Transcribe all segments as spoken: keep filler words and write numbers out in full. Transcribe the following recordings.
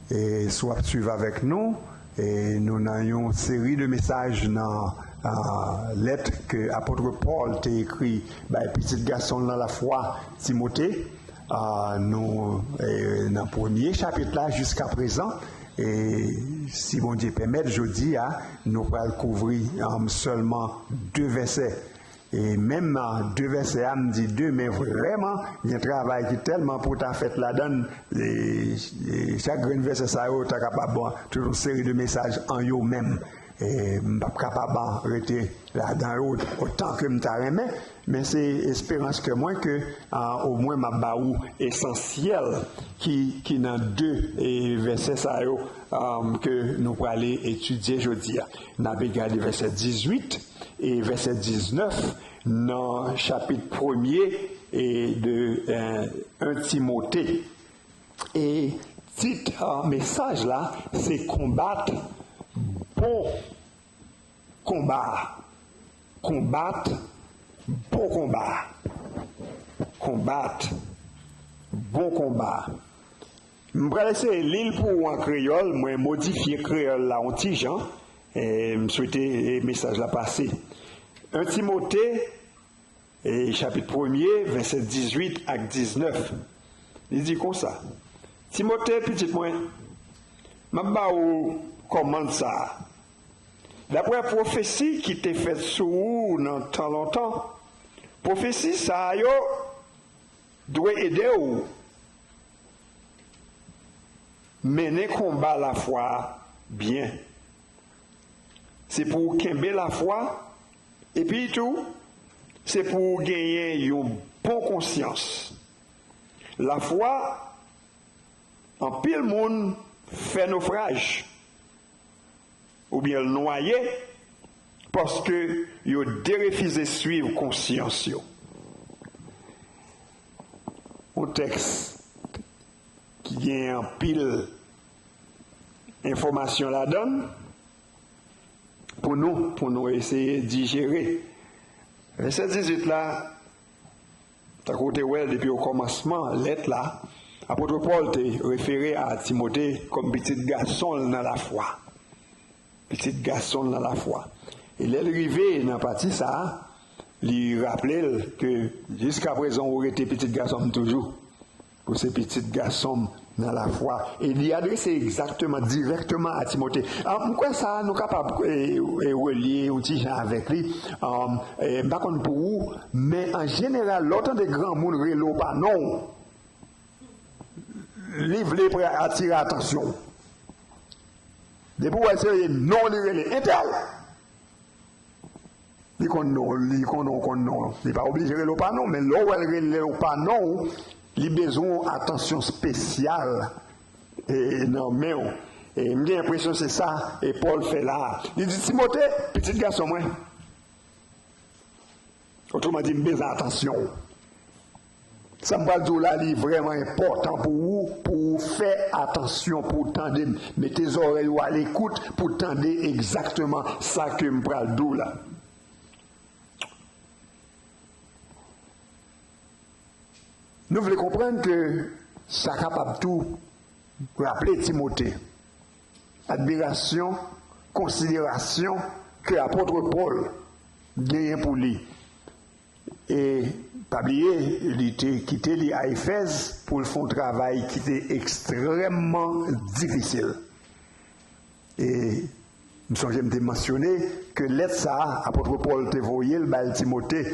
E si w ap swiv avèk nou, e nou nan yon seri de mesaj nan, a, lèt ke apot Pòl te ekri bay pitit gason l nan lafwa, Timote. A, nou, e, nan premye chapit la jiska prezan. E si Bondye pèmèt, jodi a, nou pral kouvri, um, sèlman de vèsè. E menm, a, de vèsè a, m di de, men vrèman, gen travay ki tèlman pou ta fèt ladan l. E, e chak grenn vèsè sa yo ta kapab, bon, tout yon seri de mesaj an yo menm. E m p ap kapab, a, rete ladan yo otan ke m ta renmen, men se esperans ke mwen ke, a, omwen m ap ba ou esansyèl ki, ki nan de, e, vèsè sa yo, a, ke nou prale etidye jodi a. N ape gade vèsè dizuit e vèsè diznèf nan chapit premye e de, e, en Timote. E tit, a, mesaj la, se konbat bon konba. Konbat bon konba. Konbat bon konba. M pral eseye li l pou ou an kreyòl, mwen modifye kreyòl la yon ti jan. E m swete, e, mesaj la pase. En Timote, e, chapit premye, vèsè dizuit ak diznèf. Li di konsa, Timote, pitit mwen, m ap ba ou kòmand sa a. Daprè pwofesi ki te fèt sou ou nan tan lontan, pwofesi sa a yo dwe ede w mennen konba lafwa a byen. Se pou w kenbe lafwa, epi tou, se pou w genyen yon bon konsyans. Lafwa, anpil moun fè nofraj, oubyen l nwaye, paske yo derefize swiv konsyans yo. Yon tèks ki gen anpil enfòmasyon ladan l pou nou, pou nou eseye dijere. Vèsè dizuit la, tankou w te wè l depi okòmansman lèt la, apot Pòl te refere a Timote kòm pitit gason l nan lafwa. Pitit gason l nan lafwa. E lè l rive nan pati sa a, li raple l ke jiskaprezan ou rete pitit gason m toujou. Ou se pitit gason m nan lafwa. E li adrese egzakteman, dirèkteman a Timote. A, m kwè sa a, nou kapab, e, e, relye yon ti jan avèk li. Um, e, m pa konn pou ou, men an jeneral, lè w tande granmoun rele w pa non w, li vle pre-, atire atansyon w. Depi w wè se non w li rele, entèl. Li konn non, li konn non, konn non. Li pa oblije rele w pa non, men lè w wè l rele w pa non w, li bezwen yon atansyon espesyal, e, nan men w. E m gen enpresyon se sa, e Pòl fè la a. Li di, Timote, pitit gason mwen. Otreman di, m bezwen atansyon w. Sa m pral di w la, li vrèman enpòtan pou ou, pou w fè atansyon, pou w tande m. Mete zòrèy ou alekout pou w tande egzakteman sa ke m pral di w la. Nou vle konprann ke sa kapab tou raple Timote admirasyon, konsiderasyon ke apot Pòl genyen pou li. E pa bliye, li te kite li a Efèz pou l fè yon travay ki te ekstrèmman difisil. E m sonje m te mansyone ke lèt sa a, apot Pòl te voye l bay Timote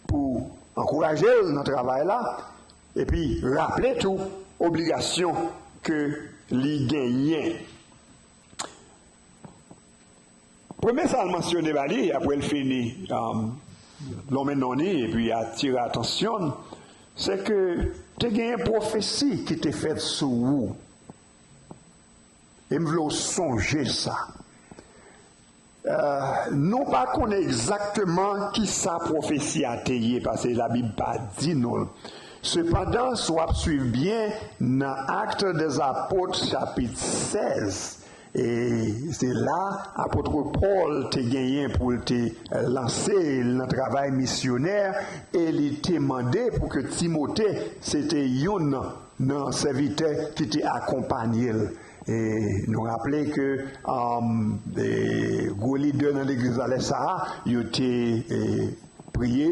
pou ankouraje l nan travay la, epi raple tou obligasyon ke li genyen. Premye sa l mansyone ba li, apre l fini, um, lonmen non li, epi atire atansyon n, se ke te genyen pwofesi ki te fèt sou ou. E m vle w sonje sa. Euh, nou pa konnen egzakteman ki sa pwofesi a te ye, paske Labib pa di nou l. Sepandan, si w ap swiv byen, nan Actes des Apôtres, chapit sèz, e se la apot Pòl te genyen pou l te lanse l nan travay misyonè, e li te mande pou ke Timote, se te youn nan sèvitè ki te akonpanye l. E nou raple ke um, e, gwo lidè nan legliz la lè sa a, yo te e, priye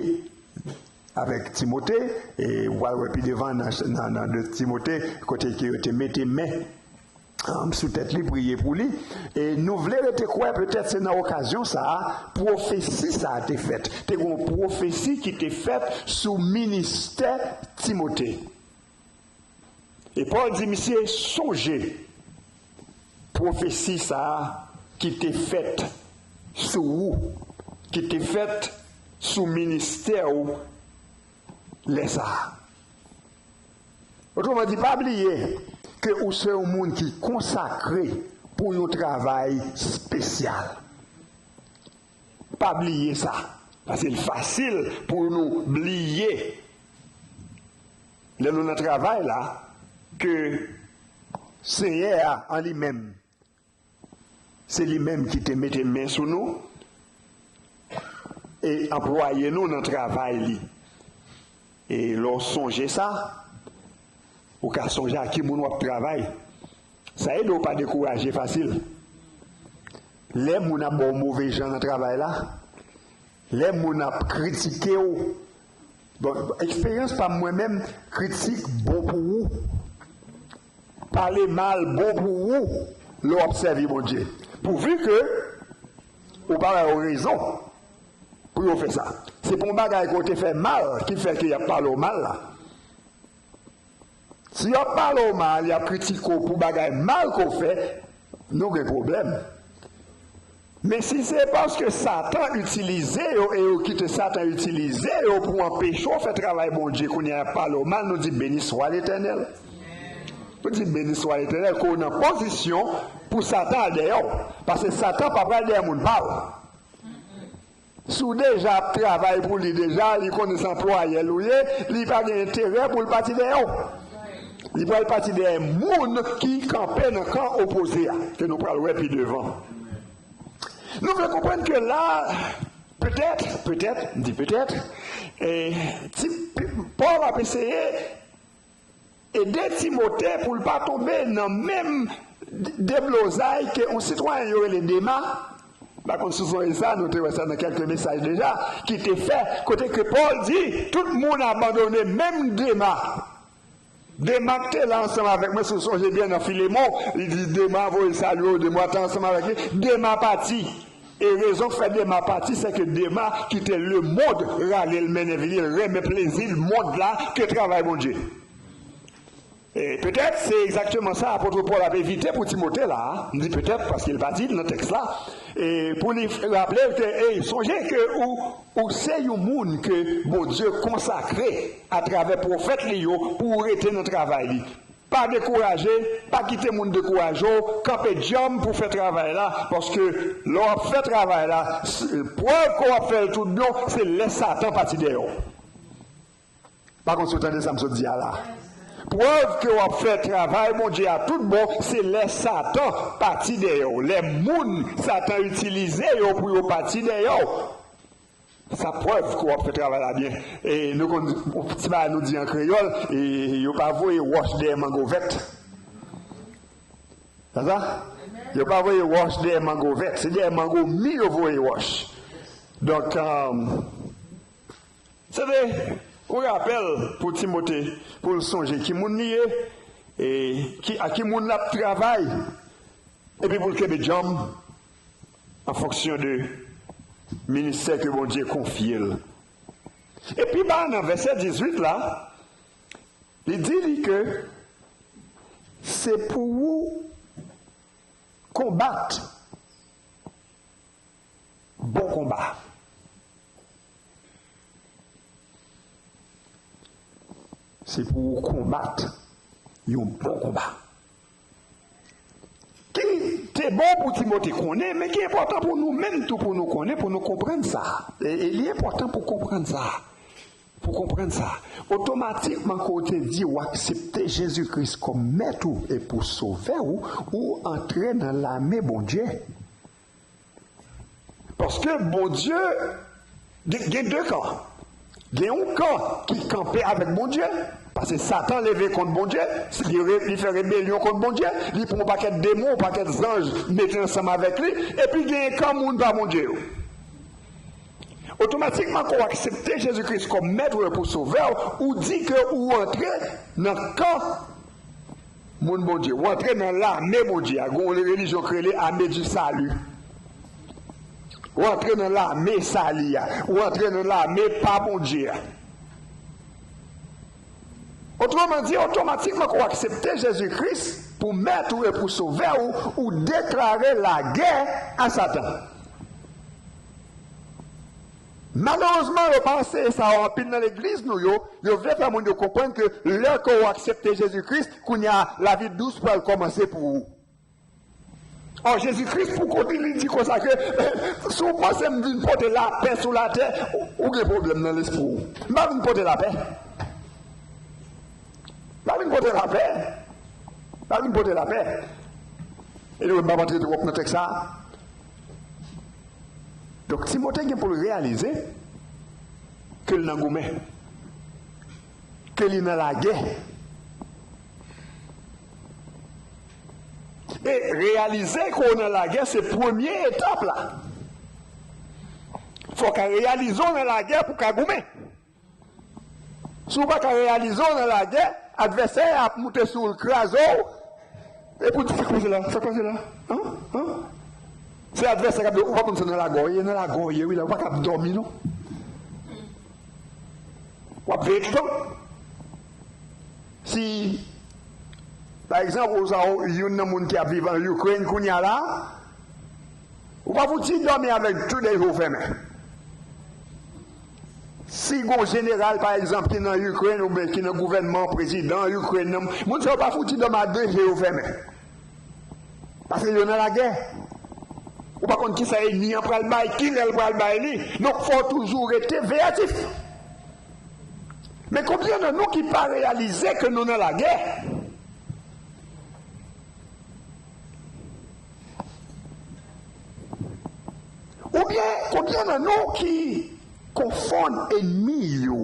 avèk Timote, e w al wè pi devan nan, nan, nan de Timote, kote ke yo te mete men um, sou tèt li, priye pou li. E nou vle rete kwè, petèt se nan okazyon sa a, pwofesi sa a te fèt. Te gen yon pwofesi ki te fèt sou ministè Timote. E Pòl di misye, sonje pwofesi sa a ki te fèt sou ou, ki te fèt sou ministè ou lè sa a. Otreman di, pa bliye ke ou se yon moun ki konsakre pou yon travay espesyal. Pa bliye sa. Paske l fasil pou nou bliye lè nou nan travay la ke Senyè a an li menm, se li menm ki te mete men sou nou e anplwaye nou nan travay li. E lè w sonje sa, ou ka sonje a ki moun w ap travay. Sa ede w pa dekouraje fasil. Lè moun ap ba w move jan nan travay la, lè moun ap kritike w, bon, eksperyans pa m mwen menm, kritik bon pou ou. Pale mal bon pou ou lè w ap sèvi Bondye. Pouvi ke ou pa ba yo rezon pou yo fè sa. Se pa yon bagay ke w te fè mal ki fè ke y ap pale w mal la. Si y ap pale w mal, y ap kritike w pou bagay mal ke w fè, nou gen pwoblèm. Men si se paske Satan itilize yo e yo kite Satan itilize yo pou anpeche w fè travay Bondye, kounye a y ap pale w mal, nou di, beni swa Letènèl. Nou di, beni swa Letènèl, ke w nan pozisyon pou Satan al dèyè w. Paske Satan pa pral dèyè moun pa l. Si w deja ap travay pou li deja, li konnen se anplwayè l ou ye, li pa gen enterè pou l pati dèyè w. Li pral pati dèyè moun ki kanpe nan kan opoze a, ke nou pral wè pi devan. Nou vle konprann ke la, petèt, petèt, m di petèt, e, ti, Pòl ap eseye ede Timote pou l pa tonbe nan menm deblozay ke yon sitwayen yo rele Dema. M pa konn si w sonje sa, nou te wè sa nan kèlke mesaj deja, ki te fè, kote ke Pòl di, tout moun abandone, menm Dema. Dema ki te la ansanm avèk mwen, si w sonje byen nan Filemon, li di, Dema voye salye w, Dema te ansanm avèk li, Dema pati. E rezon k fè Dema pati, se ke Dema kite lemonn rale l, mennen vini, l renmen plezi mond la ke travay Bondye. E petèt se egzakteman sa apot Pòl ap evite pou Timote la a. M di petèt paske l pa di l nan tèks la. E pou li raple l ke, ey, sonje ke ou, ou se yon moun ke Bondye konsakre atravè pwofèt li yo pou w rete nan travay li. Pa dekouraje, pa kite moun dekouraje w, kanpe djanm pou fè travay la, paske lè w ap fè travay la, s-, prèv ke w ap fè l tout bon, se lè Satan pati dèyè w. Pa konn si w tande sa m sot di a la. Prèv ke w ap fè travay Bondye a tout bon, se lè Satan pati dèyè w. Lè moun Satan itilize yo pou yo pati dèyè w. Sa prèv ke w ap fè travay la byen. E nou konn, ti bagay nou di an kreyòl, e yo pa voye wòch dèyè mango vèt. Sa sa? Yo pa voye wòch dèyè mango vèt. Se dèyè mango mi yo voye wòch. Donk, um, se te yon rapèl pou Timote, pou l sonje ki moun li ye, e ki, a ki moun l ap travay, epi pou l kenbe djanm an fonksyon de ministè ke Bondye konfye l. E pi ba nan vèsè dizuit la, li di li ke se pou ou konbat bon konba. Se pou ou konbat yon bon konba. Ki te bon pou Timote konnen, men ki enpòtan pou nou menm tou pou nou konnen, pou nou konprann sa. E, e li enpòtan pou konprann sa. Pou konprann sa, otomatikman ke w te di w aksepte Jezi Kris kòm mèt ou e pou sovè ou, ou antre nan lame Bondye. Paske Bondye, gen, gen de kan. Gen yon kan ki kanpe avèk Bondye, Paske Satan leve kont Bondye, li re- li fè rebelyon kont Bondye, li pran yon pakèt demon, yon pakèt zanj mete ansanm avèk li, epi genyen kan moun pa Bondye yo. Otomatikman, ke w aksepte Jezi Kris kòm Mèt ou e pou Sovè w, ou di ke ou antre nan kan moun Bondye, ou antre nan lame Bondye a. Gen yon relijyon ki rele Armée du Salut. Ou antre nan lame sali a, ou antre nan lame pa Bondye a. Otreman di, otomatikman, ke w aksepte Jezi Kris pou Mèt ou e pou Sovè ou, ou deklare lagè a Satan. Malerezman, yo pa anseye sa yo anpil nan legliz nou yo. Yo vle fè moun yo konprann ke lè ke w aksepte Jezi Kris, kounye a, lavi dous pral kòmanse pou ou. Ò, Jezi Kris, pou kont li, li di konsa ke, si w panse m vin pote lapè sou latè, ou, ou gen pwoblèm nan lespri w. M pa vin pote lapè. M pa vin pote lapè. M pa vin pote lapè. Anyway, m p ap antre twòp nan tèks sa a. Donk, Timote gen pou l reyalize ke l nan goumen, ke li nan lagè. E reyalize ke w nan lagè, se premye etap la. Fò w ka reyalize w nan lagè pou w ka goumen. Si w pa ka reyalize w nan lagè, advèsè a ap moute sou w, l kraze w, epi w di, "Sa k pase la? Sa k pase la? An? An?" Se advèsè k ap di, "Ou pa konn se nan lagè w ye, nan lagè w ye, wi, la, ou pa ka ap dòmi, non." W ap veye toutan. Si, pa egzanp, ou sa, ou, youn nan moun ki ap viv an Ukraine kounye a la, ou pa fouti dòmi avèk tout de je w fèmen. Si gon jeneral, pa egzanp, ki nan Ukraine oubyen ki nan gouvènman, prezidan Ukraine nan, moun sa yo pa fouti dòmi a de je yo fèmen. Paske yo nan lagè. Ou pa konn kisa ènmi an pral bay, kilè l pral bay li. Donk, fò w toujou rete veyatif. Men konbyen nan nou ki pa reyalize ke nou nan lagè? Oubyen, konbyen nan nou ki konfonn ènmi yo?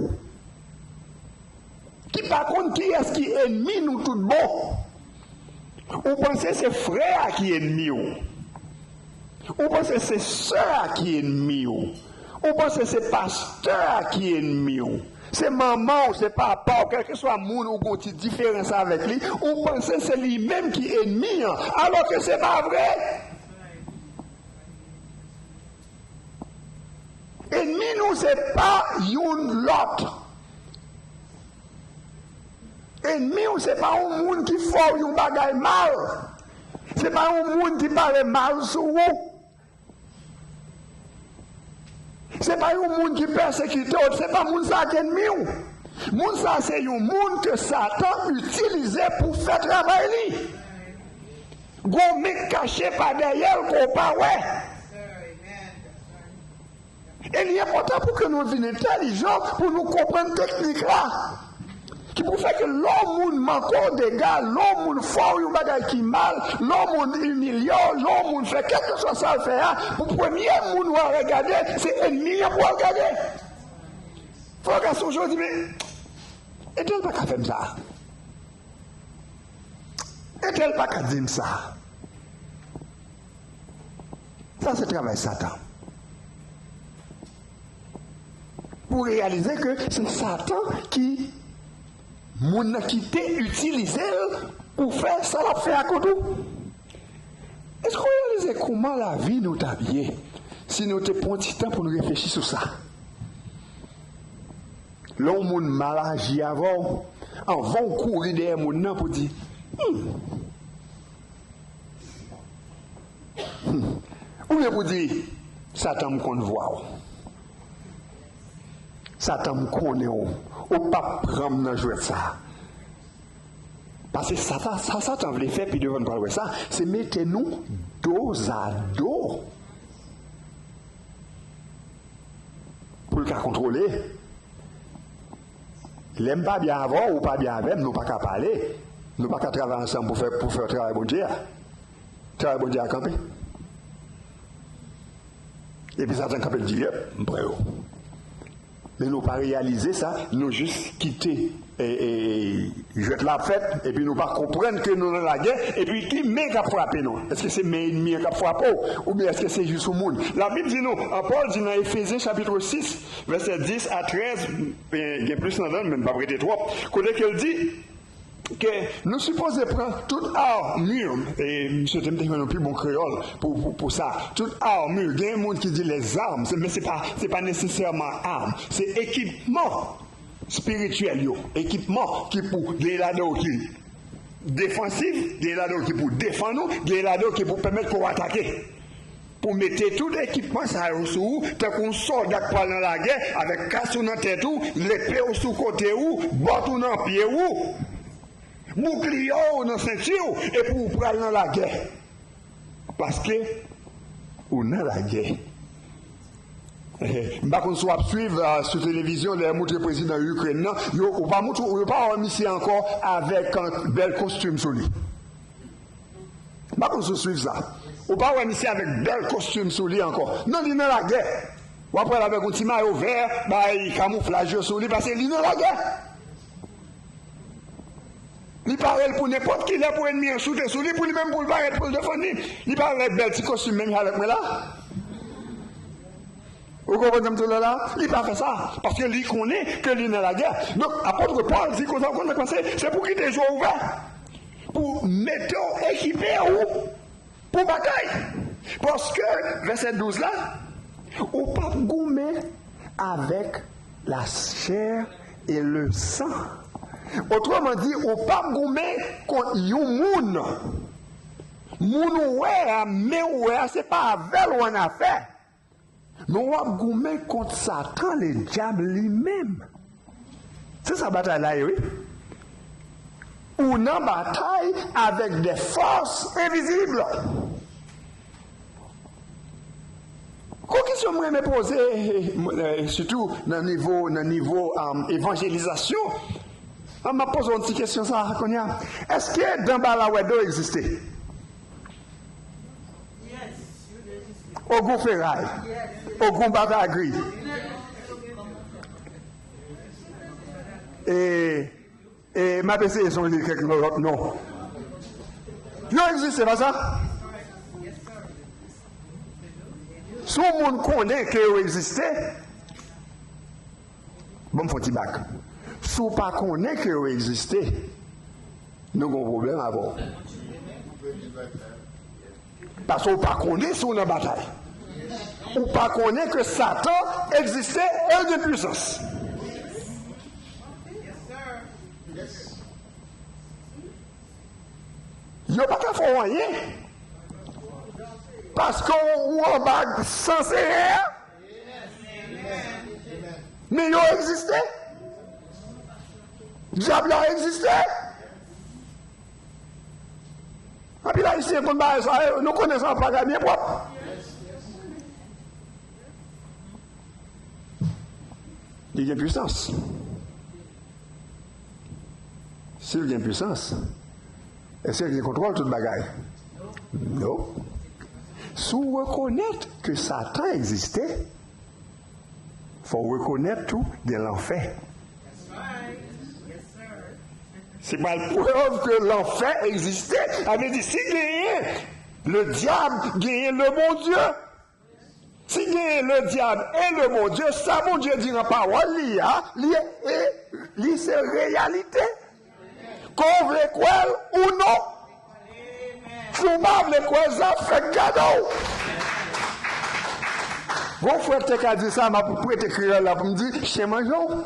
Ki pa konn kiyès ki ènmi nou tout bon? Ou panse se frè a ki ènmi w? Ou panse se sè a ki ènmi w? Ou panse se pastè a ki ènmi w? Se manman w, se papa w, kèlkeswa moun ou gon ti diferans avèk li, ou panse se li menm ki ènmi an, alòske se pa vre. Ènmi nou se pa youn lòt. Ènmi w se pa yon moun ki fè w yon bagay mal. Se pa yon moun ki pale mal sou ou. Se pa yon moun ki pèsekite w. Se pa moun sa a ki ènmi w. Moun sa a se yon moun ke Satan itilize pou fè travay li. Gon men k kache pa dèyè l ke w pa wè. E li enpòtan pou ke nou vin entèlijan, pou nou konprann teknik la. Ki pou fè ke lè yon moun manke w dega, lè yon moun fè w yon bagay ki mal, lè yon moun imilye w, lè yon moun fè kèlkeswa sa l fè a, pou premye moun w a regade, se ènmi an pou w al gade. Fò w ka sonje w di, "Men, entèl pa ka fè m sa. Entèl pa ka di m sa." Sa se travay Satan. Pou reyalize ke se Satan ki, moun nan ki te itilize l pou fè sa l ap fè a kont ou. Èske w reyalize kòman lavi nou t ap ye si nou te pran ti tan pou nou reflechi sou sa? Lè yon moun mal aji avè w, anvan w kouri dèyè moun nan pou di, "Hmm, hmm." Oubyen pou di, "Satan, m konn vwa w. Satan, m konnen w. Ou p ap pran m nan jwèt sa a." Paske sa, sa, sa Satan vle fè, pi devan n pral wè sa, se mete nou dozado. Pou l ka kontwole. Lè m pa byen avè w, ou pa byen avè m, nou pa ka pale. Nou pa ka travay ansanm pou fè, pou fè travay Bondye a. Travay Bondye a kanpe. Epi Satan kanpe, l di, "Yèp, m pran yo." Men nou pa reyalize sa, nou jis kite e, e, jwèt la ap fèt, epi nou pa konprann ke nou nan lagè, epi ki men k ap frape nou? Èske se men ènmi an k ap frape w, oubyen èske se jis yon moun? Labib di nou, an Pòl di nan Efezyen chapit sis, vèsè dis a trèz, e, gen plis ladan l, men m p ap rete twòp, kote ke l di, ke nou sipoze pran tout armure, e m swete m te jwenn yon pi bon kreyòl pou, pou, pou sa, tout armure, gen moun ki di les armes, se, men se pa, se pa nesesèman arm, se ekipman espirityèl yo, ekipman ki pou gen ladan yo ki defansif, gen ladan yo ki pou defann ou, gen ladan yo ki pou pèmèt ke w atake. Pou mete tout ekipman sa yo sou ou, tankou yon sòlda k pral nan lagè, avèk kas ou nan tèt ou, lepe w sou kote ou, bòt ou nan pye ou, boukliye w nan senti w, epi w pral nan lagè. Paske ou nan lagè. M pa konn si w ap swiv, ah, sou televizyon, lè yo montre prezidan Ikrèn nan, yo, ou pa montre, yo pa wè misye ankò avèk, ah, bèl kostim sou li. M pa konn si w swiv sa. Ou pa wè misye avèk bèl kostim sou li ankò. Non, li nan lagè. W ap wè l avèk yon ti mayo vè, bay kamouflaj yo sou li, paske li nan lagè. Li pare l pou nenpòt ki lè pou ènmi an choute sou li, pou li menm pou l parèt pou l defann li. Li pa avèk bèl ti kostim menm jan avèk mwen la. Ou konprann sa m di w la? Li pa fè sa, paske li konnen ke li nan lagè. Donk, apot Pòl di konsa, ou konn sa k pase? Se pou kite je w ouvè, pou mete w ekipe w pou batay. Paske, vèsè douz la, ou p ap goumen avèk la chair et le sang. Otreman di, ou p ap goumen kont yon moun. Moun ou wè a, men ou wè a, se pa avè l ou annafè. Men w ap goumen kont Satan, ledyab li menm. Se sa batay la ye, wi. Ou nan batay avèk de fòs envizib. Gon kesyon m renmen poze, eh, eh, sitou nan nivo, nan nivo, um, evanjelizasyon. Ah, m ap poze yon ti kesyon sa a kounye a. Èske Danbalawèdo egziste? Ogon Feray, Ogon Batagri. E, e m ap eseye sonje kèk lòt non. Yo egziste, pa sa? Si yon moun konnen ke yo egziste, ban m fè yon ti bak. Si w pa konnen ke yo egziste, nou gen yon pwoblèm avè w. Paske w pa konnen si w nan batay. Ou pa konnen ke Satan egziste e l gen pwisans. Yo pa ka fè w anyen. Paske w, ou anba san Senyè a. Men yo egziste. Dyab la egziste. Anpil Ayisyen konn bagay sa yo, nou konnen sa bagay byen pwòp. Li gen pwisans. Si l gen pwisans, èske l gen kontwòl tout bagay? Non. Si w rekonèt ke Satan egziste, fò w rekonèt tou gen lanfè. Se pral prèv ke lanfè egziste. Sa vle di, si genyen le dyab, genyen le Bondye. Si genyen le dyab e le Bondye, sa Bondye di nan pawòl li a, li, e, li se reyalite. Ke w vle kwè l ou non. Si w pa vle kwè l, sa fèk gade w. Gon frè te ka di sa, m ap prete kreyòl la pou m di, chen manje w.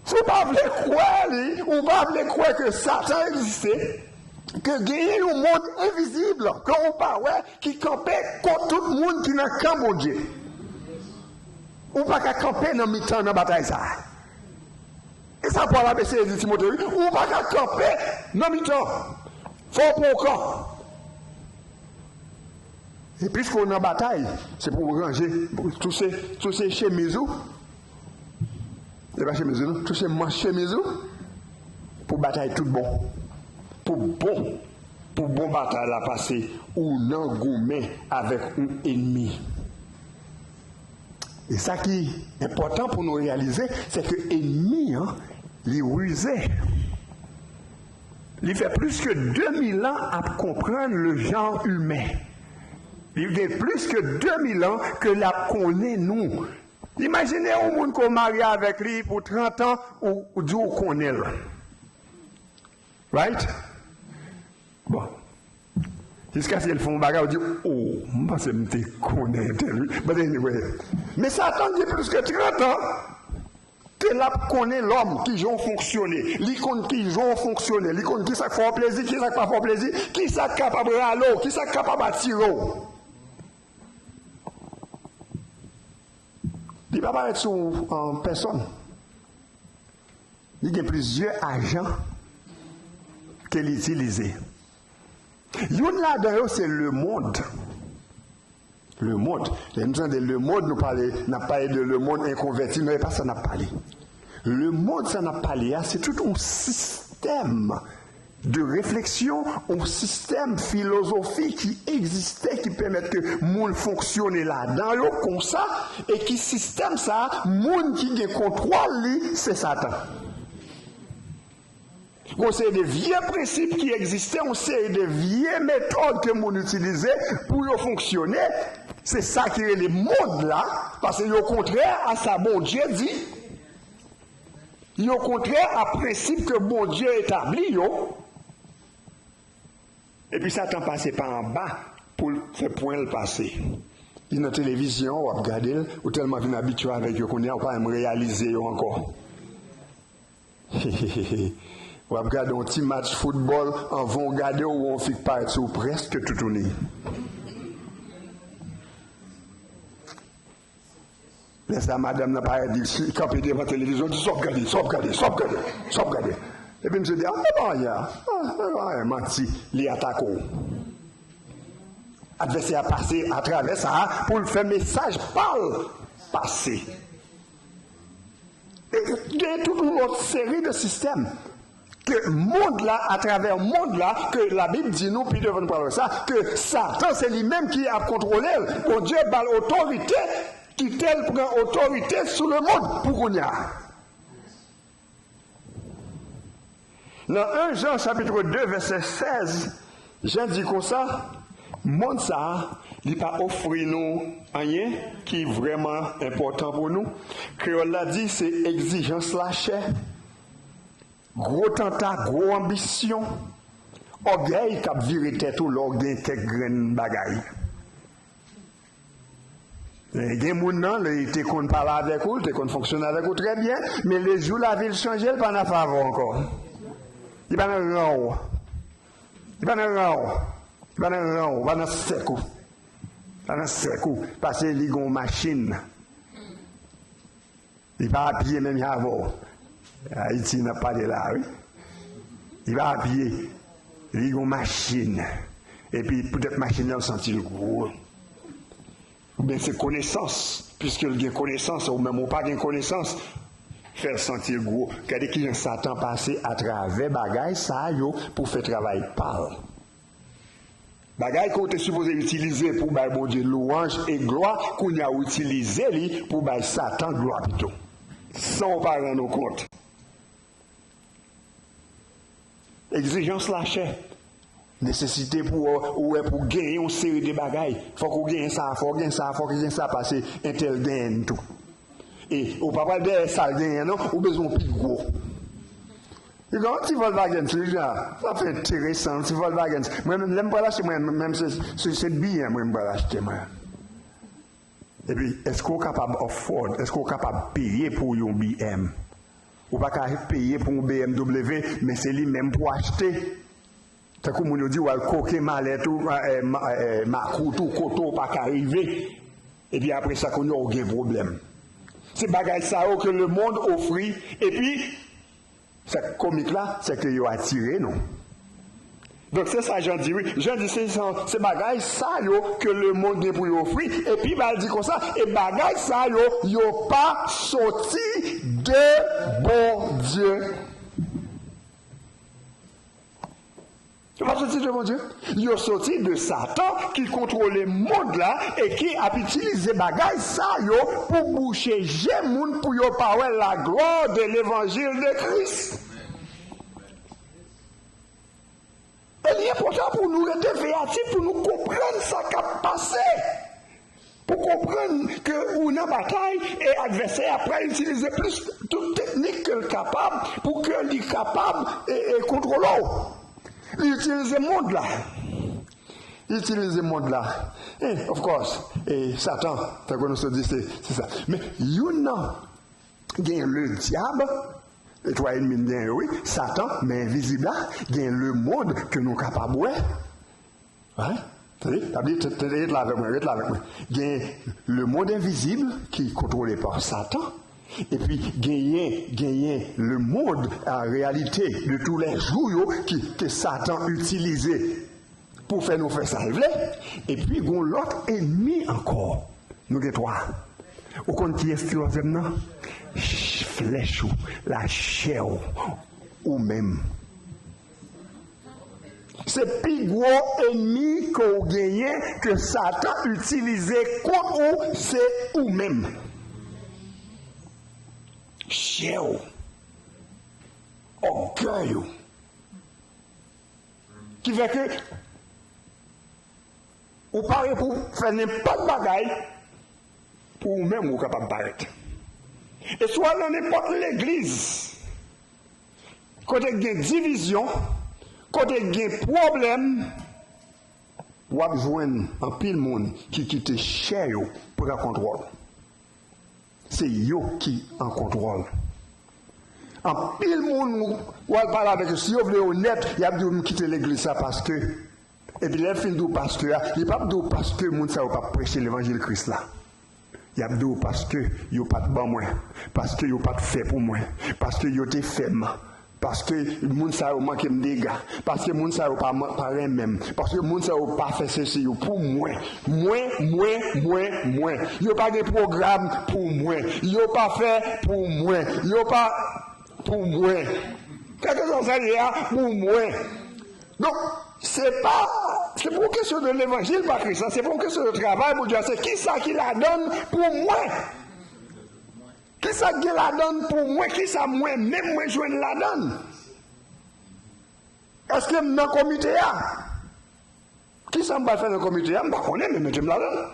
Si w pa vle kwè li, ou pa vle kwè ke Satan egziste, ke genyen yon mond envizib ke ou pa wè, ki kanpe kont tout moun ki nan kan Bondye. Ou pa ka kanpe nan mitan nan batay sa a. E sa Pòl ap eseye di Timote, wi. Ou pa ka kanpe nan mitan. Fò w pran yon kan. E piske w nan batay, se pou w ranje, touse, touse chemiz ou. E pa chemiz ou, non. Touse manch chemiz ou. Pou batay tout bon. Pou bon. Pou bon batay la pase, ou nan goumen avèk yon ènmi. E sa ki enpòtan pou nou reyalize, se ke ènmi an, li rize. Li fè plis ke de mil an ap konprann le genre humain. Li gen plis ke de mil an ke l ap konnen nou. Imajine yon moun ke w marye avèk li pou trant an, ou, ou di w konnen l. Right? Bon. Jiskaske l fè yon bagay, ou di, "Oh, m panse m te konnen entèl, wi." But anyway. Men Satan gen plis ke trant an ke l ap konnen lòm, kijan w fonksyone. Li konn kijan w fonksyone. Li konn kisa k fè w plezi, kisa k pa fè w plezi, kisa k kapab rale w, kisa k kapab atire w. Li pa parèt sou, euh, pèsòn. Li gen plizyè ajan ke li itilize. Youn ladan yo se lemonn. Lemonn. Lè nou tande lemonn, nou pale, n ap pale de lemonn enkonvèti, non, e pa sa n ap pale. Lemonn sa n ap pale a, se tout yon sistèm de refleksyon, yon sistèm filozofi ki egziste, ki pèmèt ke moun fonksyone ladan yo konsa, e ki sistèm sa a, moun ki gen kontwòl li, se Satan. Yon seri de vye prensip ki egziste, yon seri de vye metòd ke moun itilize pou yo fonksyone, se sa ki rele monn la, paske yo kontrè a sa Bondye di. Yo kontrè a prensip ke Bondye etabli yo. Epi Satan pase pa anba pou l fè pwen l pase. Li nan televizyon, w ap gade l, ou tèlman vin abitye avèk yo kounye a, ou pa menm reyalize yo ankò. W ap gade yon ti match foutbòl, anvan w gade, w wè yon fi k parèt sou w prèske toutouni. Lè sa, madanm nan parèt, li kanpe devan televizyon, di, "Sa w ap gade, sa w ap gade, sa w ap gade, sa w ap gade?" Epi misye di, "Ah, se pa anyen, ah, se pa anyen, manti," li atake w. Advèsè a pase atravè sa a pou l fè mesaj pa l pase. E gen tout yon lòt seri de sistèm ke mond la, atravè mond la, ke Labib di nou, pi devan nou pral wè sa, ke Satan se li menm ki ap kontwole l. Bondye ba l otorite, kite l pran otorite sou lemonn pou kounye a. Nan en Jan chapit de vèsè sèz, Jan di konsa, monn sa a, li pa ofri nou anyen ki vrèman enpòtan pou nou. Kreyòl la di se egzijans lachè, gwo tanta, gwo anbisyon, ògèy k ap vire tèt ou lè w gen kèk grenn bagay. Gen moun nan, li te konn pale avèk ou, li te konn fonksyone avèk ou trè byen, men lejou lavi l chanje, li pa nan favè w ankò. Li pa nan ran w. Li pa nan ran w. Li pa nan ran w, li pa nan sèk ou. Li pa nan sèk ou, paske li gen yon machin. Li pa apye menm jan avè w. Ayiti n ap pale la, wi. Li pa apye. Li gen yon machin. Epi poutèt machin nan, l santi l gwo. Oubyen se konesans. Piske l gen konesans, ou menm ou pa gen konesans, fè l santi l gwo. Gade kijan Satan pase atravè bagay sa yo pou fè travay pa l. Bagay ke w te sipoze itilize pou bay Bondye lwanj e glwa, kounye a w itilize li pou bay Satan glwa pito. San w pa rann ou kont. Egzijans lachè. Nesesite pou w, ou wè pou w genyen yon seri de bagay. Fòk ou genyen sa, fòk ou genyen sa, fòk ou genyen sa, paske entèl genyen l tou. E ou pa pral dèyè sa l genyen non, ou bezwen yon pi gwo. Li gen yon ti Volkswagen sou li la. Sa fè enteresan, yon ti Volkswagen. Mwen menm, lè m pral achte, mwen menm se, se, se B M mwen m pral achte mwen. Epi, èske w kapab afford, èske w kapab peye pou yon B M? Ou pa ka peye pou yon B M W, men se li menm pou w achte. Tankou moun yo di w al koke malèt ou, eh, ma- eh, makout ou, kote w pa ka rive. Epi apre sa, kounye a w gen pwoblèm. Se bagay sa yo ke lemonn ofri, epi sa k komik la, se ke yo atire nou. Donk, se sa Jan di, wi. Jan di, se, se, se bagay sa yo ke lemonn gen pou yo ofri. Epi, ba l di konsa, e bagay sa yo, yo pa soti de Bondye. pa soti de Bondye. Yo soti de Satan ki kontwole mond la e ki ap itilize bagay sa yo pou bouche je moun pou yo pa wè la gloire de l'évangile de Christ. E li enpòtan pou nou rete veyatif, pou nou konprann sa k ap pase. Pou konprann ke ou nan batay e advèsè a pral itilize plis tout teknik ke l kapab pou ke li kapab e, e kontwole w. Li itilize mond la. Li itilize mond la. E, of course, e Satan, tankou nou sot di, se, se sa. Men youn nan, gen le dyab, e twa ènmi n gen yo, wi. Satan, men envizib la, gen le mond ke nou kapab wè. Wi. Tande, tande, tande, ret la avèk mwen, ret la avèk mwen. Gen le mond envizib ki kontwole pa Satan, epi genyen, genyen le mond, a, reyalite de tou lè jou yo ki, ke Satan itilize pou fè nou fè sa l vle. Epi gon lòt ènmi ankò. Nou gen twa. Ou konn kiyès ki lòt ènmi nan? Ch-, flèch ou, lachè w, ou menm. Se pi gwo ènmi ke w genyen, ke Satan itilize kont ou, se ou menm. Chè w, ògèy ou. Ki fè ke ou pare pou fè nenpòt bagay pou ou menm ou kapab parèt. E si w al nan nenpòt legliz, kote gen divizyon, kote gen pwoblèm, w ap jwenn anpil moun ki kite chè yo pran kontwòl. Se yo ki an kontwòl. Anpil moun, w al pale avèk yo, si yo vle onèt, y ap di w, "M kite legliz sa paske." Epi lè l fin di w paske a, li p ap di w paske moun sa yo p ap preche levanjil Kris la. Y ap di w paske yo pa t ban mwen, paske yo pa t fè pou mwen, paske yo te fè m, paske moun sa yo manke m dega, paske moun sa yo pa, pa renmen m, paske moun sa yo pa fè sesi yo pou mwen. Mwen, mwen, mwen, mwen. Yo pa gen pwogram pou mwen. Yo pa fè pou mwen. Yo pa pou mwen. Kèlkeswa sa l ye a, pou mwen. Donk, se pa, se pa yon kesyon de levanjil pa Kris la, se pa yon kesyon de travay Bondye a, se kisa ki ladan l pou mwen. Kisa k gen ladan l pou mwen, kisa mwen menm mwen jwenn ladan l? Èske m nan komite a? Kisa m pral fè nan komite a? M pa konnen, men mete m ladan l.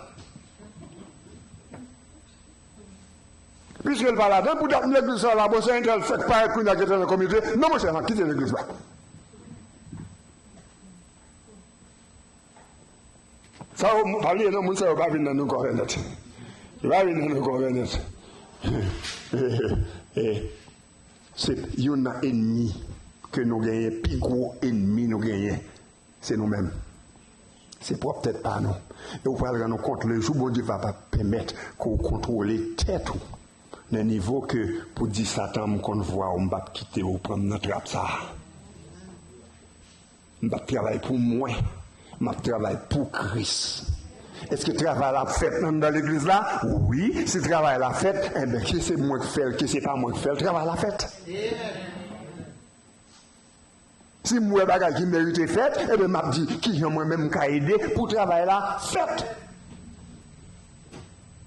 Piske l pa ladan, pou dat legliz sa la, bon, se entèl fèk parèt kounye a ki te nan komite. Non, monchè, m ap kite legliz la. Sa yo, pa bliye non, moun sa yo pa vin nan nou kò nèt. Yo pa vin nan nou kò nèt. Se youn nan ènmi ke nou genyen, pi gwo ènmi nou genyen, se nou menm. Se pwòp tèt pa nou. E ou pral rann ou kont, le jou Bondye va pa pèmèt ke w kontwole tèt ou nan nivo ke pou di Satan, "M konn vwa w, m p ap kite w pran m nan trap sa a." M p ap travay pou mwen. M ap travay pou Kris. Èske travay la ap fèt anndan legliz la? Wi, si travay la fèt, enben, ke se mwen k fè l, ke se pa mwen k fè l, travay la fèt. Si m wè bagay ki merite fèt, enben, m ap di, "Kijan mwen menm m ka ede pou travay la fèt?"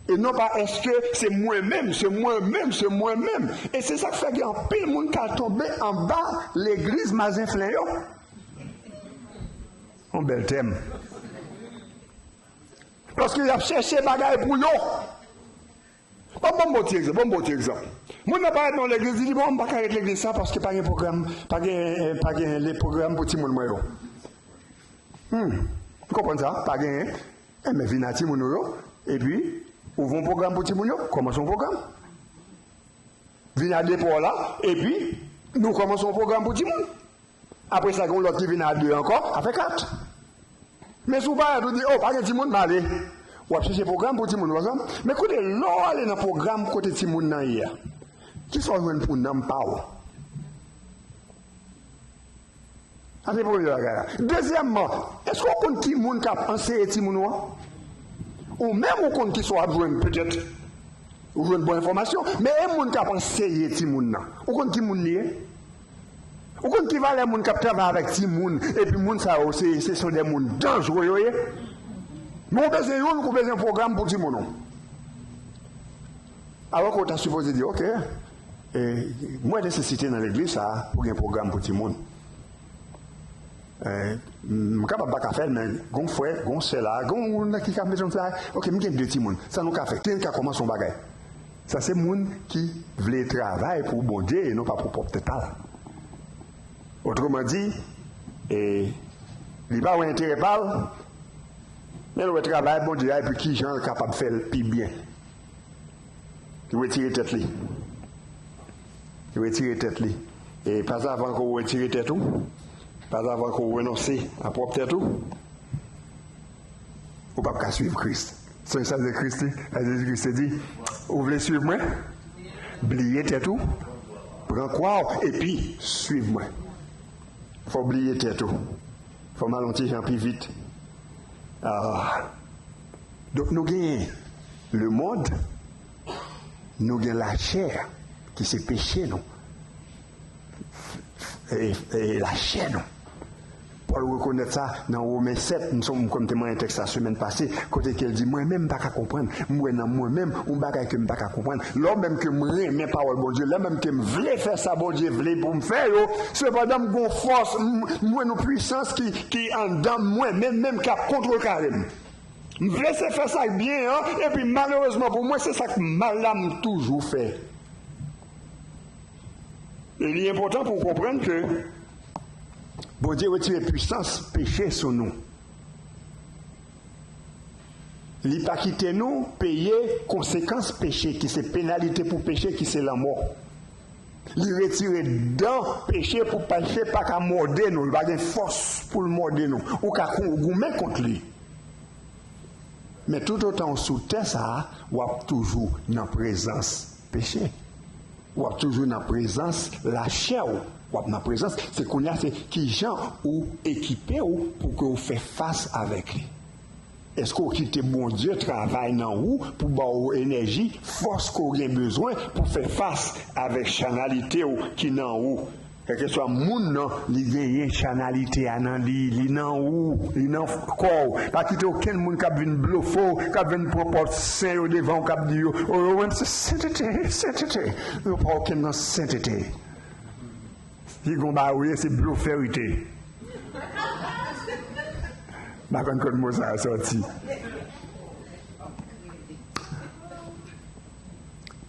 E non pa èske se mwen menm, se mwen menm, se mwen menm. E se sa k fè gen anpil moun k al tonbe anba legliz mazenflen yo. Yon bèl tèm. Paske y ap chèche bagay pou yo. Bon, bon, bon ti egzanp, bon, bon ti egzanp. Moun nan parèt nan legliz, li di, "Bon, m pa ka ret legliz sa paske pa gen pwogram, pa gen, pa gen le pwogram pou timoun mwen yo." Hmm, m konprann sa, pa genyen. Enben, vin a timoun ou yo, epi ou voye yon pwogram pou timoun yo, kòmanse yon pwogram. Vin a depo w la, epi nou kòmanse yon pwogram pou timoun. Apre sa, gen yon lòt ki vin a de ankò, sa fè kat. Men si w parèt, ou di, "O, pa gen timoun, m ale." W ap chèche pwogram pou timoun, w konprann? Men koute, lè w ale nan pwogram kote timoun nan ye a, kisa w jwenn pou nanm pa w? Sa se premye bagay la. Dezyèmman, èske w konn ki moun k ap anseye timoun ou an? Ou menm ou konn kisa w ap jwenn, petèt, ou jwenn bon enfòmasyon, men e moun k ap anseye timoun nan, ou konn ki moun li ye? Ou konn ki valè moun k ap travay avèk timoun, epi moun sa yo, se, se son de moun danjere yo ye? Men ou bezwen youn, ou bezwen yon pwogram pou timoun ou. Alò ke w ta sipoze di, oke, e, m wè nesesite nan legliz sa a pou gen pwogram pou timoun. E, m kapab pa ka fè l, men gon frè, gon sè la, gon moun ki ka mete yon flay, oke, m gen de timoun. Sa nou ka fè? Ki ka kòmanse yon bagay? Sa se moun ki vle travay pou Bondye e non pa pou pwòp tèt pa l. Otreman di, e, li pa wè enterè pa l, men l wè travay Bondye a epi ki jan l kapab fè l pi byen. Li retire tèt li. Li retire tèt li. E pa avan ke w retire tèt ou, pa avan ke w renonse a pwòp tèt ou, ou p ap ka swiv Kris. Sonje sa Jezi Kris te, sa Jezi Kris te di, ou vle swiv mwen? Bliye tèt ou, pran kwa w, epi swiv mwen. Fò w bliye tèt ou. Fò m al yon ti jan pi vit. Ah. Donk nou genyen lemonn, nou gen lachè, ki se peche nou. E, e lachè nou. Pòl rekonèt sa nan Women sèt, m sonje m kwè m te manyen tèks la semèn pase, kote ke l di, mwen menm m pa ka konprann, m wè nan mwen menm yon bagay ke m pa ka konprann. Lè menm ke m renmen pawòl Bondye, lè menm ke m vle fè sa Bondye vle pou m fè yo, sepandan m gon fòs, m, m wè yon pwisans ki, ki anndan mwen menm, menm k ap kontrekare m. M vle se fè sa k byen an, epi malerezman pou mwen, se sa k mal la m toujou fè. E li enpòtan pou w konprann ke Bondye retire pwisans peche sou nou. Li pa kite nou peye konsekans peche, ki se penalite pou peche, ki se lanmò. Li retire dan peche pou peche pa ka mòde nou, li pa gen fòs pou l mòde nou. Ou ka kou-, goumen kont li. Men toutotan w sou tè sa a, w ap toujou nan prezans peche. W ap toujou nan prezans lachè w. W ap nan prezans, se kounye a, se kijan ou ekipe w pou ke w fè fas avèk li. Èske w kite Bondye travay nan ou pou ba w enèji, fòs ke w gen bezwen pou fè fas avèk chanalite w ki nan ou? Kèlkeswa moun nan, li genyen chanalite a nan li, li nan ou, li nan kò w. Pa kite okenn moun k ap vin blofe w, k ap vin pran pòt sen yo devan w, k ap di yo, o, yo menm se sentete, sentete. Yo pa okenn nan sentete. Pi gon bagay ou ye, se blofè ou te. M pa konn kot mo sa a sòti.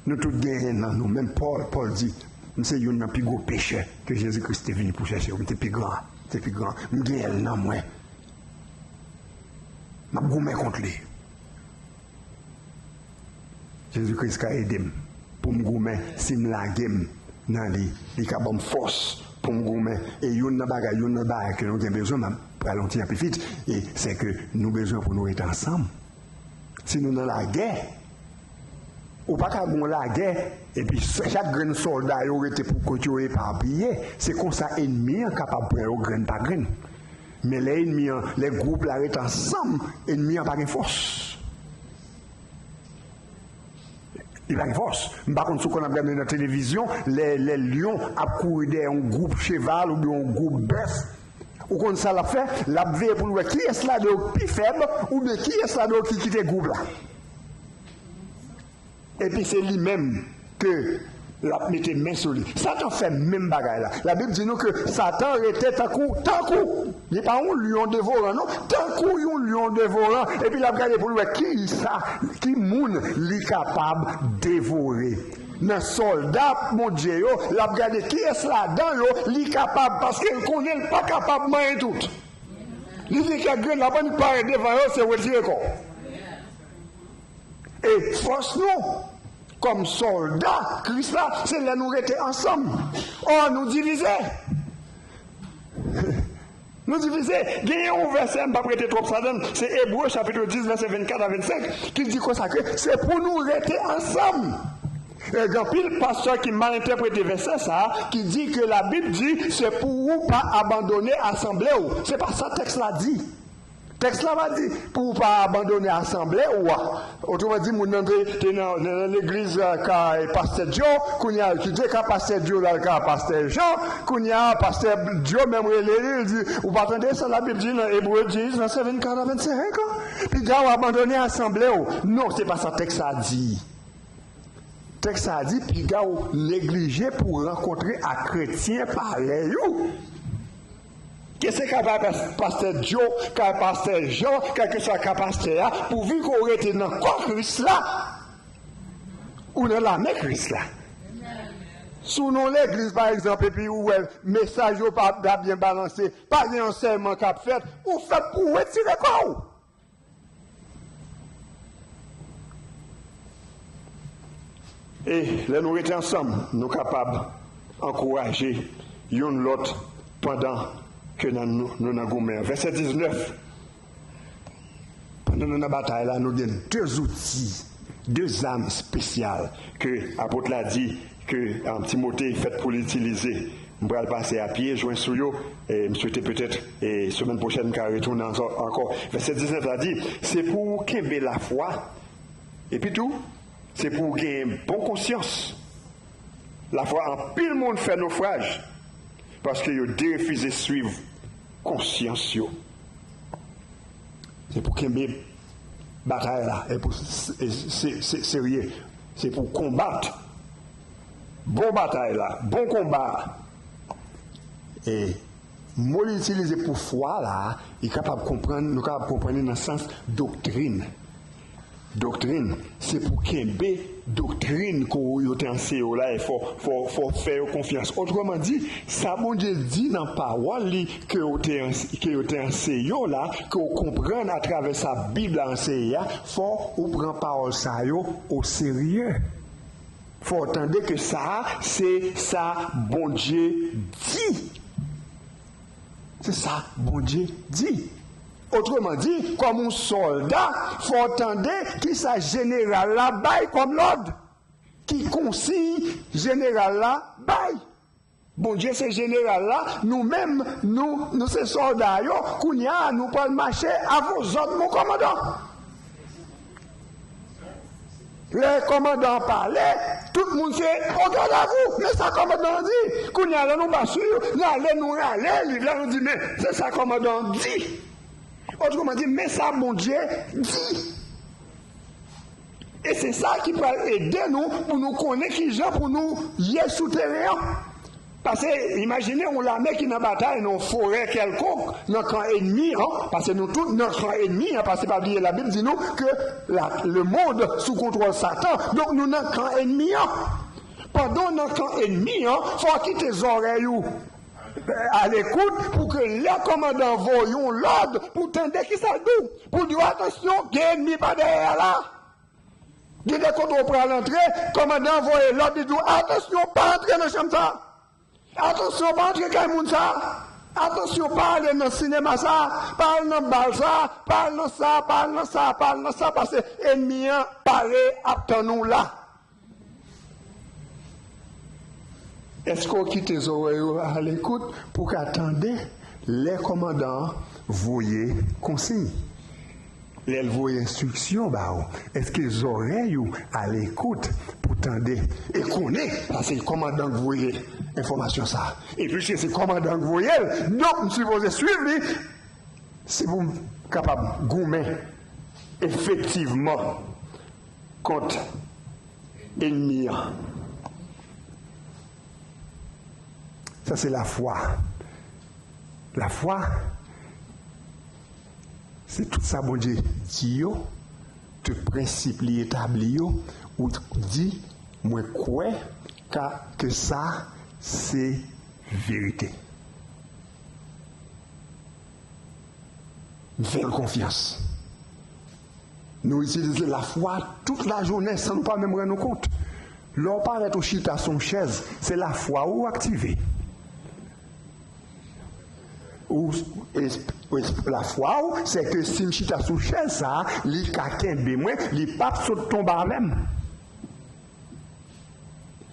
Nou tout genyen nan nou. Menm Pòl, Pòl di, m se youn nan pi gwo pechè ke Jezi Kris te vini pou chèche yo. M te pi gran, m te pi gran. M genyen l nan mwen. M ap goumen kont li. Jezi Kris ka ede m pou m goumen si m lage m nan li. Li ka ban m fòs pou m goumen. E youn nan bagay, youn nan bagay ke nou gen bezwen, m ap pral yon ti jan pi vit, e se ke nou bezwen pou nou rete ansanm. Si nou nan lagè, ou pa ka gen yon lagè, epi chak grenn sòlda yo rete pou kont yo epapiye. Se konsa enmi an kapab pran yo grenn pa grenn. Men lè enmi an, lè gwoup la rete ansanm, enmi an pa gen fòs. Li pa gen fòs. M pa konn si w konn ap gade nan televizyon, lè, lè lyon ap kouri dèyè yon gwoup cheval oubyen yon gwoup bèf. Ou konn sa l ap fè? L ap veye pou l wè kiyès ladan yo ki pi fèb oubyen kiyès ladan yo ki kite gwoup la. Epi se li menm ke l ap mete men sou li. Satan fè menm bagay la. Labib di nou ke Satan rete tankou, tankou, li pa yon lyon devoran, non, tankou yon lyon devoran. Epi l ap gade pou l wè ki sa, ki moun li kapab devore. Nan sòlda Bondye yo, l ap gade kiyès ladan yo li kapab, paske l konnen l pa kapab manyen tout. Li di kèk grenn la, annik parèt devan yo, se retire kò w. E fòs nou, kòm sòlda Kris la, se lè nou rete ansanm. Ò, nou divize. Nou divize. Genyen yon vèsè, m p ap rete twòp sa ladan l, se Ebre chapit dis, vèsè vennkat a vennsenk, ki di konsa ke se pou nou rete ansanm. E gen anpil pastè ki mal entèprete vèsè sa a, ki di ke Labib di, se pou ou pa abandone asanble w. Se pa sa tèks la di. Tèks la pa di pou w pa abandone asanble w a. Otreman di, moun nan te, te nan, nan, nan legliz, eh, ka, eh, pastè Joe, kounye a yo kite ka pastè Joe l al ka pastè Jean, kounye a pastè Joe menm rele li, li di, ou pa tande sa Labib di nan Ebre diz, vèsè vennkat a vennsenk an? Piga w abandone asanble w. Non, se pa sa tèks sa di. Tèks sa a di, piga w neglije pou w rankontre ak kretyen parèy ou. Ke se ka pa-, pastè Joe, ka pastè Jean, kèlkeswa ka pastè a, pouvi ke w rete nan kò Kris la, ou nan lame Kris la. Si w nan yon legliz, pa egzanp, epi ou wè mesaj yo pa, pa byen balanse, pa gen ansèyman k ap fèt, ou fèt pou w retire kò w. E lè nou rete ansanm, nou kapab ankouraje youn lòt pandan ke nan, nou, nou nan goumen an. Vèsè diznèf, pandan nou nan batay la, nou gen de zouti, de zam espesyal ke apot la di ke, um, Timote fèt pou l itilize. M pral pase a pye jwen sou yo, e m swete petèt, e semèn pwochèn, m ka retounen ankò, ankò. Vèsè diznèf la di, se pou w kenbe lafwa, epi tou, se pou w genyen bon konsyans. Lafwa anpil moun fè nofraj, paske yo derefize swiv konsyans yo. Se pou kenbe batay la, e pou se, se, se, se, serye. Se pou konbat bon batay la, bon konba a. E mo li itilize pou fwa la, li kapab konprann, nou kapab konprann li nan sans doktrin. Doktrin, se pou kenbe doktrin ke w, yo te anseye w la, e fò, fò, fò w fè yo konfyans. Otreman di, sa Bondye di nan pawòl li ke yo te ans-, ke yo te anseye w la, ke w konprann atravè sa Bib la anseye a, fò ou pran pawòl sa yo oserye. Fò w tande ke sa a, se sa Bondye di. Se sa Bondye di. Otreman di, kòm yon sòlda, fò w tande kisa jeneral la bay kòm lòd, ki konsiy jeneral la bay. Bondye se jeneral la, nou menm, nou, nou se sòlda yo, kounye a, nou pral mache avè zòd mon kòmandan. Lè kòmandan an pale, tout moun se au garde à vous. Men sa kòmandan an di. Kounye a, lè nou pa swiv, n ale, nou rale liv la, nou di, men se sa kòmandan an di. Otreman di, men sa Bondye di. E se sa ki pral ede nou pou nou konnen kijan pou nou ye sou teren an. Paske, imajine yon lame ki nan batay nan yon forè kèlkonk, nan kan ènmi an, paske nou tout nan kan ènmi an, paske pa bliye Labib di nou ke la, le monde sou kontwòl Satan. Donk, nou nan kan ènmi an. Pandan w nan kan ènmi an, fò w kite zòrèy ou alekout pou ke lè kòmandan voye yon lòd, pou tande kisa l di w, pou di w, atansyon, gen ènmi pa dèyè a la. Gen de kote w pral antre, kòmandan an voye lòd, li di w, atansyon, pa antre nan chanm sa. Atansyon, pa antre kay moun sa. Atansyon, pa ale nan sinema sa, pa al nan bal sa, pa al nan sa, pa al nan sa, pa al nan sa, paske ènmi an pare ap tann ou la. Èske w kite zòrèy ou alekout pou w ka tande lè kòmandan an voye konsiy? Lè l voye enstriksyon ba w, èske zòrèy ou alekout pou tande e konnen? Paske se kòmandan k voye enfòmasyon sa a. E piske se kòmandan k voye l, donk m sipoze swiv li si pou m kapab goumen efektivman kont ènmi an. Sa se lafwa. Lafwa, se tout sa Bondye di yo, tout prensip li etabli yo, ou di, mwen kwè ka, ke sa se verite. M fè l konfyans. Nou itilize lafwa tout lajounen san nou pa menm rann nou kont. Lè w parèt ou chita sou yon chèz, se lafwa ou aktive. Ou, es-, es-, lafwa ou, se ke si m chita sou chèz sa a, li ka kenbe mwen, li p ap sot tonbe avè m.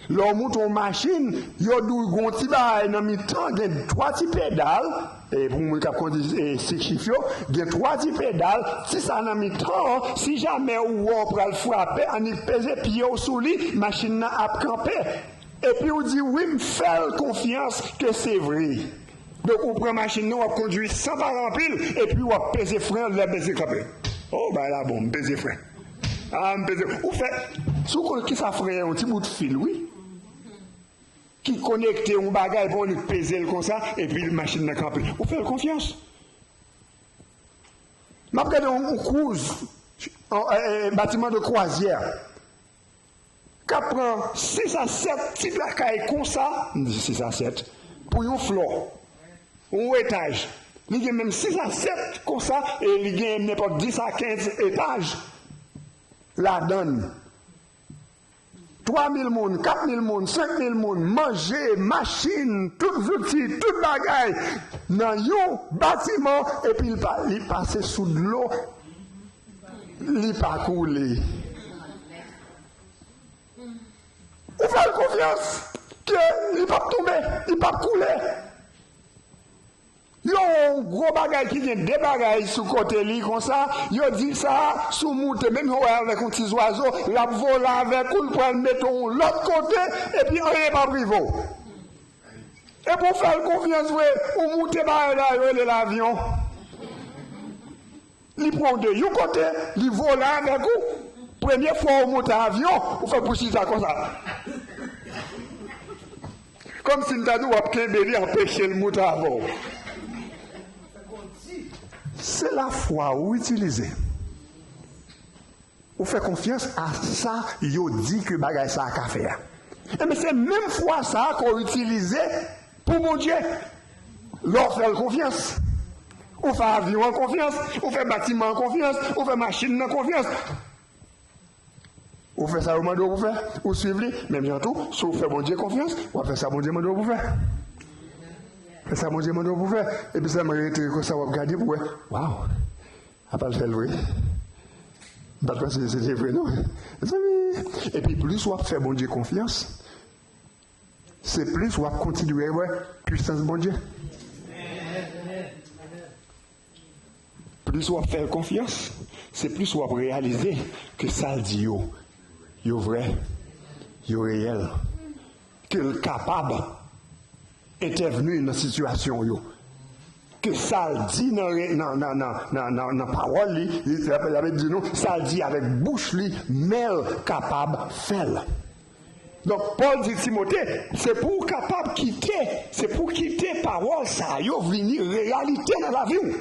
Lè w moute yon machin, yo di w gen yon ti bagay nan mitan, gen twa ti pedal, e pou moun k ap kondui, e, sik chif yo, gen twa ti pedal, ti sa nan mitan an, si jamè ou wè w pral frape, annik peze pye w sou li, machin nan ap kanpe. Epi w di, "Wi, m fè l konfyans ke se vre." Donk, ou pran machin nan, w ap kondui san pale anpil, epi w ap peze fren an, lè peze kanpe. Oh, bagay la bon, m peze fren. Ah, m peze. Ou fè, si w konn kisa fren an, yon ti bout fil, wi. Ki konekte yon bagay, pou w peze l konsa, epi machin nan kanpe. Ou fè l konfyans. M ap gade yon, yon cruise, yon, e, e, batiman de kwazyè. K ap pran sis a sèt ti lakay konsa, m di sis a sèt, pou yon flò, yon etaj. Li gen menm sis a sèt konsa, e li gen nenpòt dis a kenz etaj ladan l. Twa mil moun, kat mil moun, senk mil moun, manje, machin, tout zouti, tout bagay nan yon batiman, epi l pa, li pase sou dlo, li pa koule. Ou fè l konfyans ke li p ap tonbe, li p ap koule. Yo wè yon gwo bagay ki gen de bagay sou kote li konsa, yo di sa, si w moute, menm jan w wè avèk yon ti zwazo, l ap vole avèk ou, l pral mete w yon lòt kote, epi anyen p ap rive w. Epi w fè l konfyans vre, ou moute bagay la, yo rele l avyon. Li pran w de yon kote, li vole avèk ou. Premye fwa ou monte avyon, ou fè pou chita konsa. Kòmsi m ta di w ap kenbe li, anpeche l monte avè w. Se lafwa ou itilize. Ou fè konfyans a sa yo di ke bagay sa a ka fè a. Enben, se menm fwa sa a ke w itilize pou Bondye. Lè w fè l konfyans, ou fè avyon an konfyans, ou fè batiman an konfyans, ou fè machin nan konfyans. Ou fè sa yo mande w pou fè, ou swiv li, menm jan tou, si w fè Bondye konfyans, w ap fè sa Bondye mande w pou fè. Fè sa Bondye mande w pou fè, epi sèlman rete konsa w ap gade pou wè, waw, apa l fè l vre. M pa t panse se te vre, non. Mezanmi, epi plis w ap fè Bondye konfyans, se plis w ap kontinye wè pisans Bondye. Plis w ap fè l konfyans, se plis w ap reyalize ke sa l di yo, yo vrè, yo reyèl, ke l kapab entèvni nan sitiyasyon yo. Ke sa l di nan re-, nan, nan, nan, nan, nan, nan pawòl li, li, l ap, l ap di nou, sa l di avèk bouch li, men l kapab fè l. Donk, Pòl di Timote, se pou w kapab kite, se pou w kite pawòl sa yo vini reyalite nan lavi w.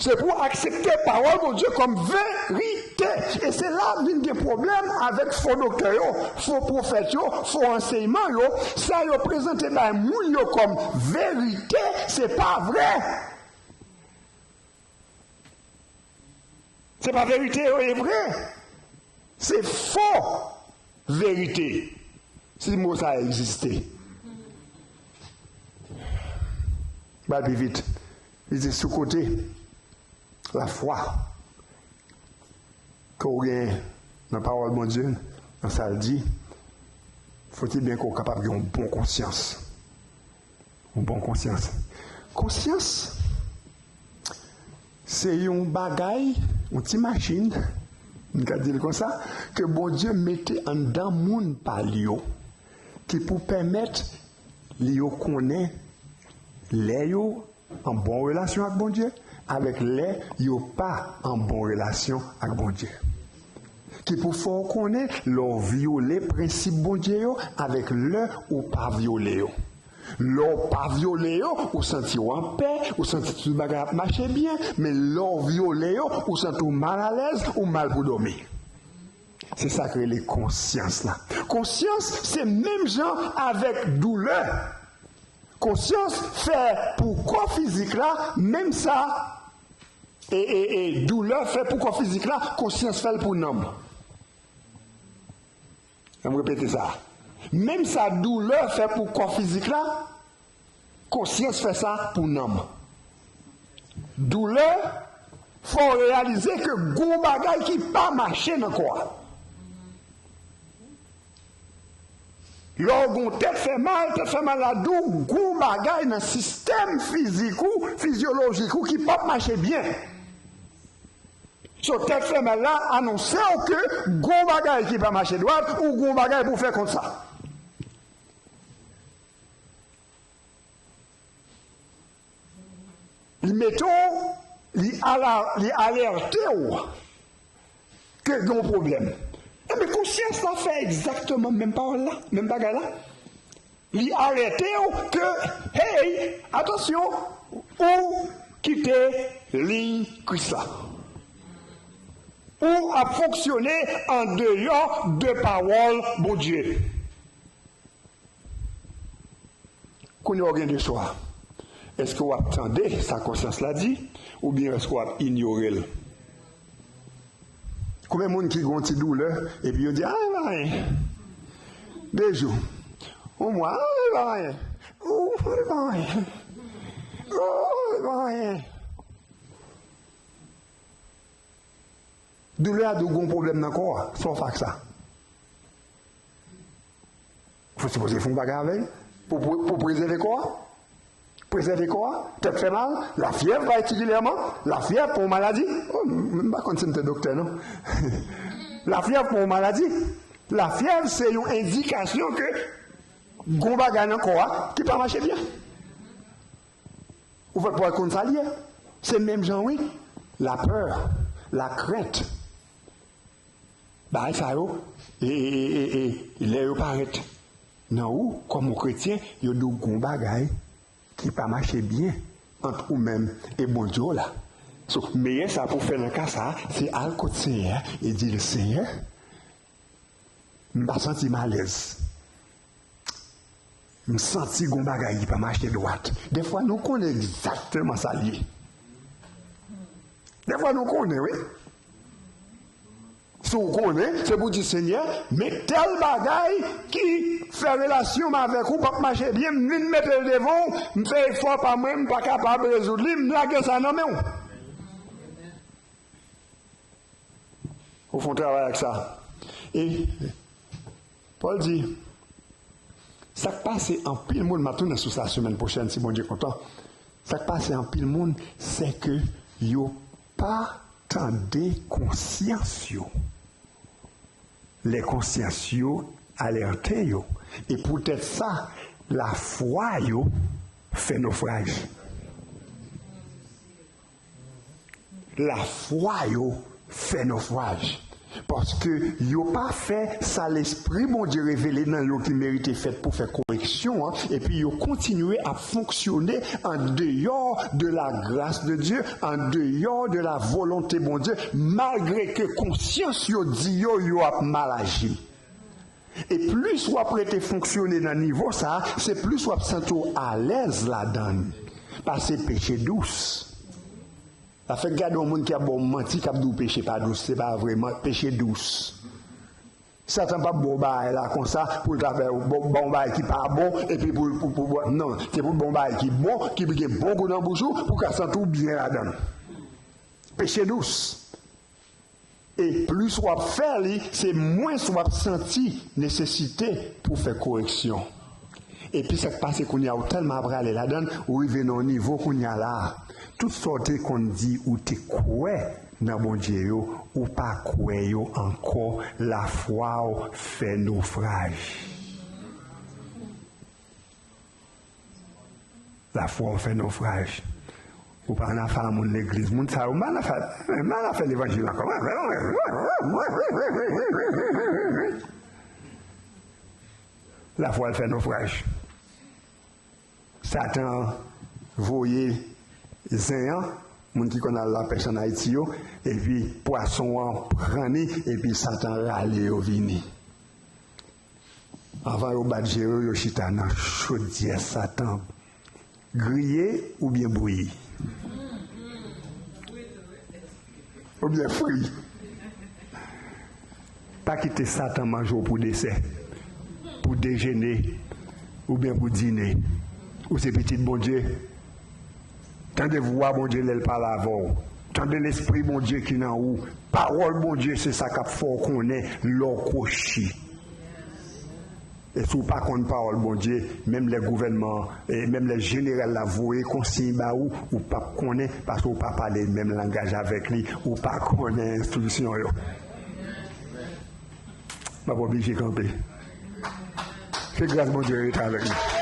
Se pou w aksepte pawòl Bondye kòm verite. E se la vin gen pwoblèm avèk fo doktè yo, fo pwofèt yo, fo ansèyman yo. Sa yo prezante bay moun yo kòm verite, se pa vre. Se pa verite yo ye vre. Se fo verite. Si mo sa a egziste. Ba l pi vit. Li di sou kote lafwa ke w gen nan pawòl Bondye, nan sa l di, fòtibyen ke w kapab gen yon bon konsyans. Yon bon konsyans. Konsyans, se yon bagay, yon ti machin, m ka di l konsa, ke Bondye mete anndan moun pa l yo, ki pou pèmèt li yo konnen lè yo an bon relasyon ak Bondye, avèk lè yo pa an bon relasyon ak Bondye. Ki pou fè w konnen lè w vyole prensip Bondye yo, avèk lè ou pa vyole yo. Lè w pa vyole yo, ou santi w anpè, ou santi tout bagay ap mache byen, men lè w vyole yo, ou santi w malalèz, ou mal pou dòmi. Se sa k rele konsyans la. Konsyans, se menm jan avèk doulè. Konsyans fè pou kò fizik la, menm sa, e, e, e, doulè fè pou kò fizik la, konsyans fè l pou nanm. Ann repete sa. Menm sa doulè fè pou kò fizik la, konsyans fè sa pou nanm. Doulè fè w reyalize ke gon bagay ki pa mache nan kò a. Lè w gen yon tèt fè mal, tèt fè mal la di w gon bagay nan sistèm fizik ou, fizyolojik ou ki p ap mache byen. So, tèt fè mal la anonse w ke gon bagay ki pa mache dwat ou gon bagay pou w fè kont sa. Li mete w, li ala, li alète w ke gen yon pwoblèm. Ebyen, konsyans la fè egzakteman menm pawòl la, menm bagay la. Li alète w ke, hey, atansyon, ou kite liy Kris la. Ou ap fonksyone andeyò de pawòl Bondye. Kounye a w gen de chwa. Èske w ap tande sa konsyans la di, oubyen èske w ap inyore l? Konbyen moun ki gen yon ti doulè, epi yo di, a, e pa anyen. De jou, yon mwa, a, e pa anyen. Ou, e pa anyen. O, e pa anyen. Doulè a di w gen yon pwoblèm nan kò a, sa w fè ak sa? Ou sipoze fè yon bagay avè l pou, pou, pou prezève kò a. Prezève kò a, tèt fè mal, lafyèv patikilyèman, lafyèv pa yon maladi. O, m, m pa konn si m te doktè, non. Lafyèv pa yon maladi. Lafyèv se yon endikasyon ke gon bagay nan kò a ki pa mache byen. Ou fèk pou w konn sa l ye. Se menm jan, wi. Lapè, lakrent. Bagay sa yo, e, e, e, e, e, lè yo parèt nan ou, kòm yon kretyen, yo di w gon bagay ki pa mache byen ant ou menm e Bondye w la. So, meyè sa pou w fè nan ka sa a, se al kot Senyè a e di l, Senyè, m pa santi m alèz. M santi gon bagay ki pa mache dwat. Dèfwa, nou konnen egzakteman sa l ye. Dèfwa, nou konnen, wi. Si w konnen, se pou di, Senyè, men tèl bagay ki fè relasyon m avèk ou p ap mache byen, m vin mete l devan w, m fè efò pa mwen, m pa kapab rezoud li, m lage sa nan men w. Ou fè yon travay ak sa. E Pòl di, sa k pase anpil moun, m ap tounen sou sa semèn pwochèn, si Bondye kontan. Sa k pase anpil moun, se ke yo pa tande konsyans yo. Lè konsyans yo alète yo. E poutèt sa, lafwa yo fè nofraj. Lafwa yo fè nofraj. Paske yo pa fè sa Lespri Bondye revele nan yo ki merite fèt pou fè koreksyon an, epi yo kontinye ap fonksyone andeyò de la grâce de Dieu, andeyò de la volonté Bondye, malgre ke konsyans yo di yo, yo ap mal aji. E plis w ap rete fonksyone nan nivo sa a, se plis w ap santi w alèz ladan l. Pase peche dous. Sa fèk gade yon moun ki ap ba w manti, k ap di w peche pa dous, se pa vre, man-, peche dous. Satan p ap ba w bagay la konsa pou l ta fè w ba w bagay ki pa bon, epi pou, pou, pou, pou, non, se pou l ba w bagay ki bon, ki gen bon gou nan bouch ou, pou w ka santi w byen ladan l. Peche dous. E plis w ap fè li, se mwens w ap santi nesesite pou fè koreksyon. Epi sa k pase kounye a, ou tèlman ap rale ladan l, ou rive nan yon nivo kounye a la a. Tout sa w te konn di ou te kwè nan Bondye yo, ou pa kwè yo ankò, lafwa w fè nofraj. Lafwa w fè nofraj. Ou pa nan afè a moun legliz. Moun sa yo, m pa nan afè, m pa nan afè levanjil ankò. Lafwa l fè nofraj. Satan voye zen an, moun ki konn al lapèch ann Ayiti yo, epi pwason an pran li, epi Satan rale yo vini. Anvan yo bat je yo, yo chita nan chodyè Satan. Griye oubyen bouyi? Oubyen fri? Pa kite Satan manje w pou desè, pou dejene, oubyen pou dine. Ou se pitit Bondye. Tande vwa Bondye lè l pale avè w. Tande Lespri Bondye ki nan ou. Pawòl Bondye se sa k ap fè w konnen lè w kwochi. E si w pa konn pawòl Bondye, menm lè gouvènman an, e menm lè jeneral la voye konsiy ba ou, ou p ap konnen, paske w pa pale menm langaj avèk li, ou pa konnen enstriksyon yo. M ap oblije kanpe. Ke gras Bondye rete avèk nou.